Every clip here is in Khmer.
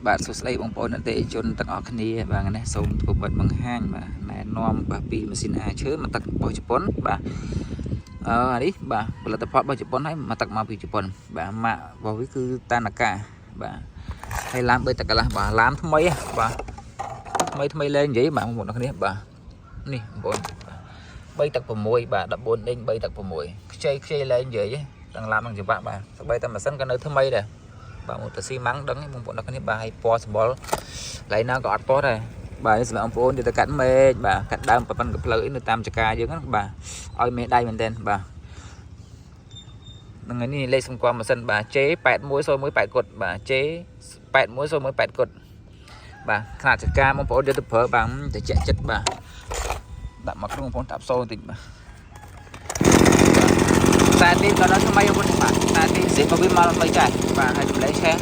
បាទសួស្តីបងប្អូនអតិថិជនទាំងអស់គ្នាបាទថ្ងៃនេះសូមធ្វើបទបង្ហាញបាទណែនាំបាទពីម៉ាស៊ីនអាឈើមកទឹករបស់ជប៉ុនបាទអឺអានេះបាទផលិតផលរបស់ជប៉ុនហើយមកទឹកមកពីជប៉ុនបាទម៉ាករបស់វាគឺតាណាកាបាទហើយឡាម3ទឹកកន្លះបាទឡាមថ្មីហ៎បាទថ្មីថ្មីលែងនិយាយបាទបងប្អូនអរគ្នាបាទនេះបងប្អូន3ទឹក6បាទ14ដេញ3ទឹក6ខ្ចីខ្ចីលែងនិយាយទាំងឡាមទាំងច្បាក់បាទសម្បីតែម៉ាស៊ីនក៏នៅថ្មីដែរ បាទមកទៅស៊ីម៉ាំងដឹងបងប្អូនដល់គ្នាបាទឲ្យពណ៌សម្បុរកន្លែងណាក៏អត់ពណ៌ដែរបាទនេះសម្រាប់បងប្អូនយកទៅកាត់មែកបាទកាត់ដើមប៉ប៉ុនកផ្លូវអីនៅតាមចកាយើងហ្នឹងបាទឲ្យមេដៃមែនទែនបាទហ្នឹងហើយនេះលេខសម្គាល់ម៉ាស៊ីនបាទ J8101 8គុតបាទ J8101 8គុតបាទខ្នាតចកាបងប្អូនយកទៅប្រើបាទត្រជាក់ចិត្តបាទដាក់មកក្នុងបងប្អូនតាប់សូបន្តិចបាទតែទីក៏ដល់ថ្មីបងប្អូនបាទតែទីសេក៏វាមកថ្មីចាស់បាទហើយចម្លែកឆេះ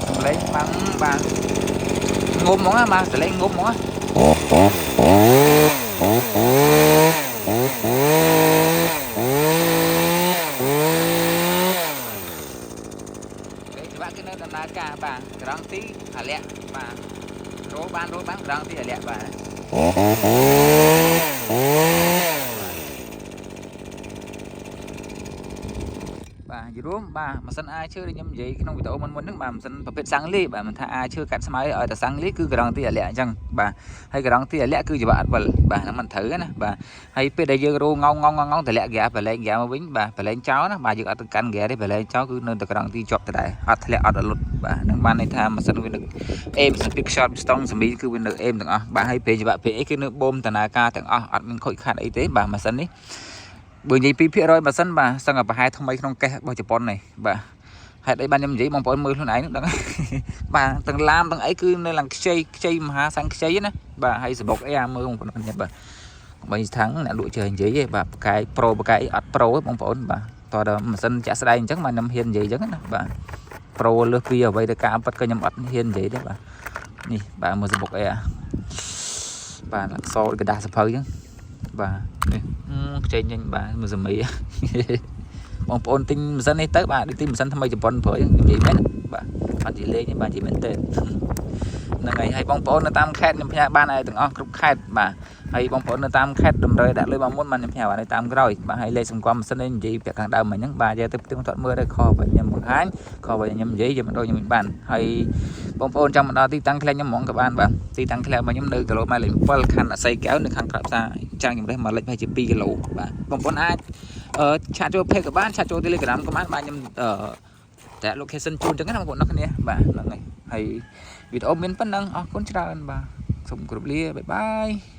សំឡេងបាំងបាទងុំហ្មងណាបាទសំឡេងងុំហ្មងណាគេច្បាក់គឺនៅដំណើរការបាទក្រងទីអាលាក់បាទរោបានរោបានក្រងទីអាលាក់បាទបាទយរួមបាទម៉ាស៊ីនអាឈើដែលខ្ញុំនិយាយក្នុងវីដេអូមុនមុនហ្នឹងបាទម៉ាស៊ីនប្រភេទសាំងលីបាទមិនថាអាឈើកាត់ស្មៅឲ្យតែសាំងលីគឺក្រងទីអាលាក់អញ្ចឹងបាទហើយក្រងទីអាលាក់គឺច្បាក់អត់វិលបាទហ្នឹងមិនត្រូវណាបាទហើយពេលដែលយើងរោងងងងងងតម្លាក់ហ្គាប្រឡែងហ្គាមកវិញបាទប្រឡែងចោលណាបាទយើងអត់ទៅកាន់ហ្គាទេប្រឡែងចោលគឺនៅតែក្រងទីជាប់ដដែលអត់ធ្លាក់អត់អលុតបាទហ្នឹងបានន័យថាម៉ាស៊ីនវានៅអេមម៉ាស៊ីនពីខ្យល់ស្តង់សមីគឺវានៅអេមទាំងអស់បាទហើយពេលច្បាក់ពេលអីគឺនៅបូមដំណើរការទាំងអស់អត់មានខូចខាតអីទេបាទម៉ាស៊ីននេះ បើនិយាយពីភាគរយម៉ាស៊ីនបាទសឹងតែប្រហែលថ្មីក្នុងកេសរបស់ជប៉ុននេះបាទហេតុអីបានខ្ញុំនិយាយបងប្អូនមើលខ្លួនឯងនឹងដឹង បាទទាំងឡាមទាំងអីគឺនៅឡើងខ្ចីខ្ចីមហាសាំងខ្ចីណាបាទហើយសបុកអីអាមើលបងប្អូនគ្នាបាទបីថាំងអ្នកលក់ចេះនិយាយទេបាទបកាយប្រូបកាយអត់ប្រូទេបងប្អូនបាទតោះដល់ម៉ាស៊ីនចាក់ស្ដែងអញ្ចឹងបាទខ្ញុំហ៊ាននិយាយអញ្ចឹងណាបាទប្រូលើសពីអ្វីទៅការពិតក៏ខ្ញុំអត់ហ៊ាននិយាយទេបាទនេះបាទមើលសបុកអីអាបាទអក្សរกระดาษសភៅអញ្ចឹងបាទនេះខ្ចីញញបាទមើលសម័យ បងប្អូនទិញម៉ាស៊ីននេះទៅបាទដូចទិញម៉ាស៊ីនថ្មីជប៉ុនព្រោះនិយាយមែនបាទអត់និយាយលេងទេបាទនិយាយមែនទេហ្នឹងហើយហើយបងប្អូននៅតាមខេត្តខ្ញុំផ្ញើបានឲ្យទាំងអស់គ្រប់ខេត្តបាទហើយបងប្អូននៅតាមខេត្តតម្រូវដាក់លុយមកមុនបានខ្ញុំផ្ញើបាននៅតាមក្រោយបាទហើយលេខសម្គាល់ម៉ាស៊ីននេះនិយាយពាក់ខាងដើមមិញហ្នឹងបាទយកទៅផ្ទឹមទាត់មើលទៅខបើខ្ញុំបង្ហាញខបើខ្ញុំនិយាយយកមកដូចខ្ញុំមិនបានហើយបងប្អូនចង់មកដល់ទីតាំងឃ្លែខ្ញុំហ្មងក៏បានបាទទីតាំងឃ្លែរបស់ខ្ញុំនៅគីឡូម៉ែត្រលេខ7ខណ្ឌអសីកែវនៅខាងក្រៅផ្សារចាំងជំរេះមកលិចប្រហែលជា2គីឡូបាទបងប្អូនអាច អឺ chat ចូល page ក៏បាន chat ចូល Telegram ក៏បានបាទខ្ញុំអឺតែ location ជូនចឹងណាបងប្អូនអរគ្នាបាទហ្នឹងហើយហើយវីដេអូមានប៉ុណ្ណឹងអរគុណច្រើនបាទសូមគោរពលា bye bye.